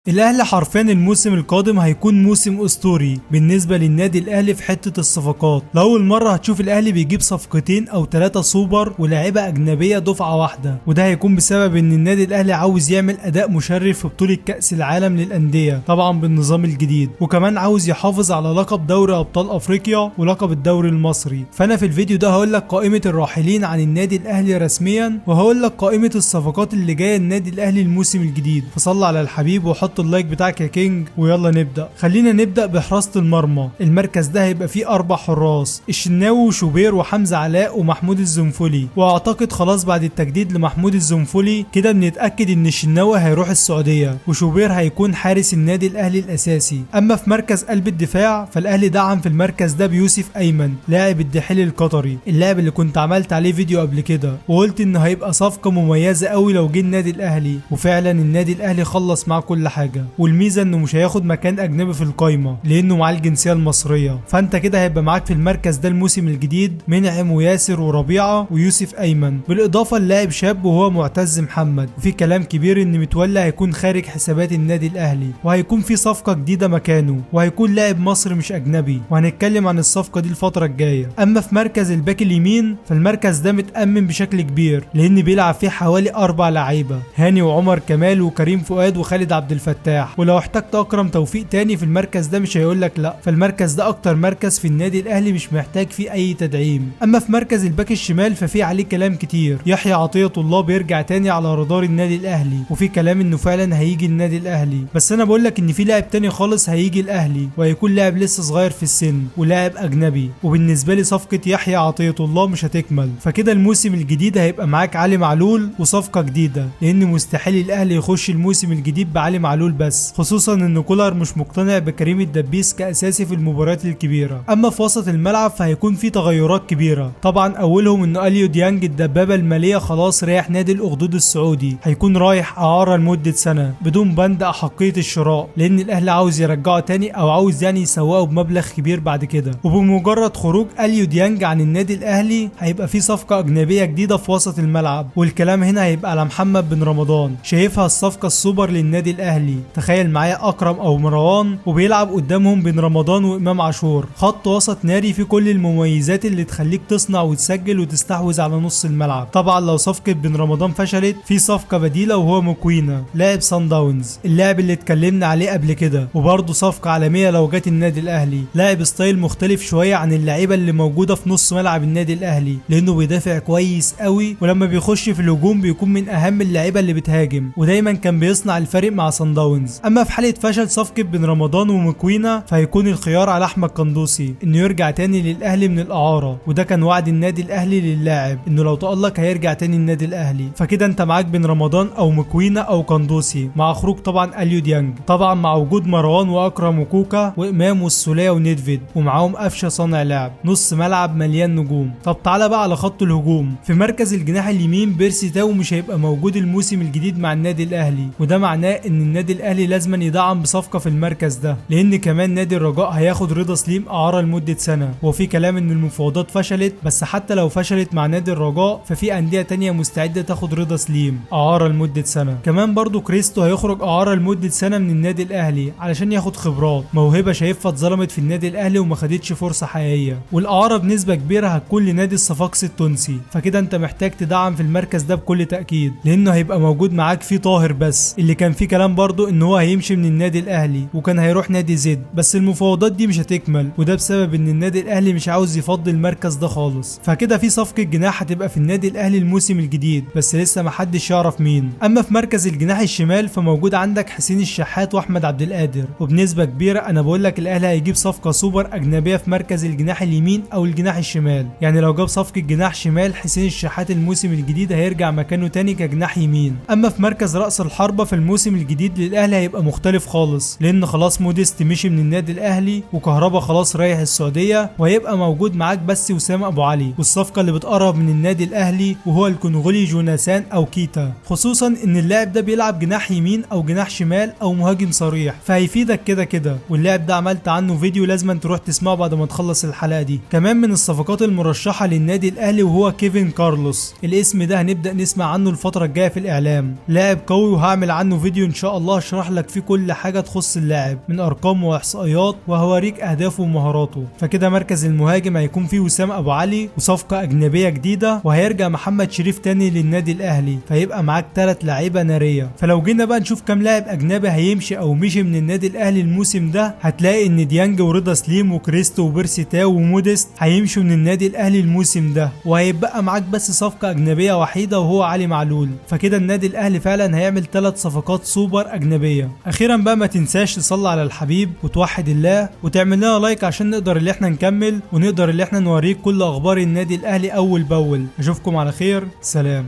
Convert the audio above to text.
الاهلي حرفيا الموسم القادم هيكون موسم اسطوري بالنسبة للنادي الاهلي في حتة الصفقات. لاول مرة هتشوف الاهلي بيجيب صفقتين او 3 سوبر ولاعيبه اجنبية دفعه واحدة، وده هيكون بسبب ان النادي الاهلي عاوز يعمل اداء مشرف في بطوله كاس العالم للاندية طبعا بالنظام الجديد، وكمان عاوز يحافظ على لقب دوري ابطال افريقيا ولقب الدوري المصري. فانا في الفيديو ده هقول لك قائمة الراحلين عن النادي الاهلي رسميا، وهقول لك قائمة الصفقات اللي جاية النادي الاهلي الموسم الجديد. فصل على الحبيب وحط ال like بتاعك يا king، ويلا نبدا. خلينا نبدا بحراسه المرمى. المركز ده هيبقى فيه 4 حراس: الشناوي وشوبير وحمزة علاء ومحمود الزنفولي. واعتقد خلاص بعد التجديد لمحمود الزنفولي كده بنتاكد ان الشناوي هيروح السعودية وشوبير هيكون حارس النادي الاهلي الاساسي. اما في مركز قلب الدفاع فالاهلي دعم في المركز ده بيوسف ايمن لاعب الدحيل القطري، اللاعب اللي كنت عملت عليه فيديو قبل كده وقلت انه هيبقى صفقة مميزة قوي لو جه النادي الاهلي، وفعلا النادي الاهلي خلص معاه كل حاجة. والميزة انه مش هياخد مكان اجنبي في القايمة لانه معاه الجنسية المصرية، فانت كده هيبقى معاك في المركز ده الموسم الجديد منعم وياسر وربيعة ويوسف ايمن، بالاضافة للاعب شاب وهو معتز محمد. وفي كلام كبير ان متولي هيكون خارج حسابات النادي الاهلي وهيكون في صفقة جديدة مكانه وهيكون لاعب مصري مش اجنبي، وهنتكلم عن الصفقة دي الفترة الجاية. اما في مركز الباك اليمين فالمركز ده متامن بشكل كبير لان بيلعب فيه حوالي 4 لعيبة: هاني وعمر كمال وكريم فؤاد وخالد عبد الفتاح. ولو احتجت اكرم توفيق تاني في المركز ده مش هيقولك لا، فالمركز ده اكتر مركز في النادي الاهلي مش محتاج فيه اي تدعيم. اما في مركز الباك الشمال ففي عليه كلام كتير. يحيى عطية الله بيرجع تاني على رادار النادي الاهلي، وفي كلام انه فعلا هيجي النادي الاهلي، بس انا بقولك ان في لاعب تاني خالص هيجي الاهلي وهيكون لاعب لسه صغير في السن ولاعب اجنبي، وبالنسبة لي صفقة يحيى عطية الله مش هتكمل. فكده الموسم الجديد هيبقى معاك علي معلول وصفقه جديدة، لان مستحيل الاهلي يخش الموسم الجديد بعلي معلول بس، خصوصا ان كولر مش مقتنع بكريم الدبيس كاساسي في المباريات الكبيرة. اما في وسط الملعب فهيكون في تغيرات كبيرة، طبعا اولهم ان اليو ديانج الدبابة المالية خلاص رايح نادي الاخدود السعودي، هيكون رايح اعاره لمدة سنة بدون بند احقية الشراء، لان الاهلي عاوز يرجعه تاني او عاوز يعني يسوقه بمبلغ كبير بعد كده. وبمجرد خروج اليو ديانج عن النادي الاهلي هيبقى في صفقة اجنبية جديدة في وسط الملعب، والكلام هنا هيبقى على محمد بن رمضان، شايفها الصفقة السوبر للنادي الاهلي. تخيل معايا اكرم او مروان وبيلعب قدامهم بن رمضان وامام عاشور، خط وسط ناري في كل المميزات اللي تخليك تصنع وتسجل وتستحوذ على نص الملعب. طبعا لو صفقة بن رمضان فشلت في صفقة بديله وهو موكوينا لاعب سان داونز، اللاعب اللي اتكلمنا عليه قبل كده، وبرضه صفقة عالمية لو جت النادي الاهلي. لاعب style مختلف شوية عن اللعيبة اللي موجودة في نص ملعب النادي الاهلي، لانه بيدافع كويس قوي، ولما بيخش في الهجوم بيكون من اهم اللعيبة اللي بتهاجم، ودايما كان بيصنع الفرق مع سان داونز. اما في حاله فشل صفقة بن رمضان وموكوينا فهيكون الخيار على احمد قندوسي انه يرجع تاني للاهلي من الاعارة، وده كان وعد النادي الاهلي للاعب انه لو تالق هيرجع تاني النادي الاهلي. فكده انت معاك بن رمضان او موكوينا او قندوسي، مع خروج طبعا اليو ديانج، طبعا مع وجود مروان واكرم وكوكا وامام والسوليه ونيدفيد، ومعاهم قفشه صانع لعب، نص ملعب مليان نجوم. طب تعالى بقى على خط الهجوم. في مركز الجناح اليمين بيرسي تاو مش هيبقى موجود الموسم الجديد مع النادي الاهلي، وده معناه ان النادي الاهلي لازم يدعم بصفقة في المركز ده، لان كمان نادي الرجاء هياخد رضا سليم اعاره لمدة سنة، وفي كلام ان المفاوضات فشلت، بس حتى لو فشلت مع نادي الرجاء ففي اندية تانية مستعدة تاخد رضا سليم اعاره لمدة سنة. كمان برضو كريستو هيخرج اعاره لمدة سنة من النادي الاهلي علشان ياخد خبرات، موهبة شايفها اتظلمت في النادي الاهلي وما خدتش فرصة حقيقية، والاعاره بنسبة كبيرة هتكون لنادي الصفاقسي التونسي. فكده انت محتاج تدعم في المركز ده بكل تاكيد، لانه هيبقى موجود معاك فيه طاهر بس، اللي كان فيه كلام برضو ان هو هيمشي من النادي الاهلي وكان هيروح نادي زد، بس المفاوضات دي مش هتكمل، وده بسبب ان النادي الاهلي مش عاوز يفضي المركز ده خالص. فكده في صفقة جناح هتبقى في النادي الاهلي الموسم الجديد، بس لسه محدش يعرف مين. اما في مركز الجناح الشمال فموجود عندك حسين الشحات واحمد عبد القادر، وبنسبة كبيرة انا بقول لك الاهلي هيجيب صفقة سوبر اجنبية في مركز الجناح اليمين او الجناح الشمال. يعني لو جاب صفقة جناح شمال حسين الشحات الموسم الجديد هيرجع مكانه تاني كجناح يمين. اما في مركز راس الحربة في الموسم الجديد للاهلي هيبقى مختلف خالص، لان خلاص موديست مشي من النادي الاهلي وكهربا خلاص رايح السعودية، وهيبقى موجود معاك بس وسام ابو علي، والصفقه اللي بتقرب من النادي الاهلي وهو الكونغولي جوناثان او كيتا، خصوصا ان اللاعب ده بيلعب جناح يمين او جناح شمال او مهاجم صريح، فهيفيدك كده كده. واللاعب ده عملت عنه فيديو لازم تروح تسمعه بعد ما تخلص الحلقة دي. كمان من الصفقات المرشحه للنادي الاهلي وهو كيفن كارلوس، الاسم ده هنبدا نسمع عنه الفترة الجاية في الاعلام، لاعب قوي وهعمل عنه فيديو ان شاء الله الله هشرح لك فيه كل حاجة تخص اللاعب من ارقام واحصائيات، وهوريك اهدافه ومهاراته. فكده مركز المهاجم هيكون فيه وسام ابو علي وصفقة اجنبية جديدة، وهيرجع محمد شريف تاني للنادي الاهلي، فيبقى معاك 3 لعيبة نارية. فلو جينا بقى نشوف كام لاعب اجنبي هيمشي او مشي من النادي الاهلي الموسم ده، هتلاقي ان ديانج ورضا سليم وكريستو وبيرسي تاو وموديست هيمشوا من النادي الاهلي الموسم ده، وهيبقى معاك بس صفقة اجنبية وحيدة وهو علي معلول. فكده النادي الاهلي فعلا هيعمل 3 صفقات سوبر اجنبية. اخيرا بقى ما تنساش تصلي على الحبيب وتوحد الله وتعمل لنا like عشان نقدر اللي احنا نكمل ونقدر اللي احنا نوريك كل اخبار النادي الاهلي اول باول. اشوفكم على خير، سلام.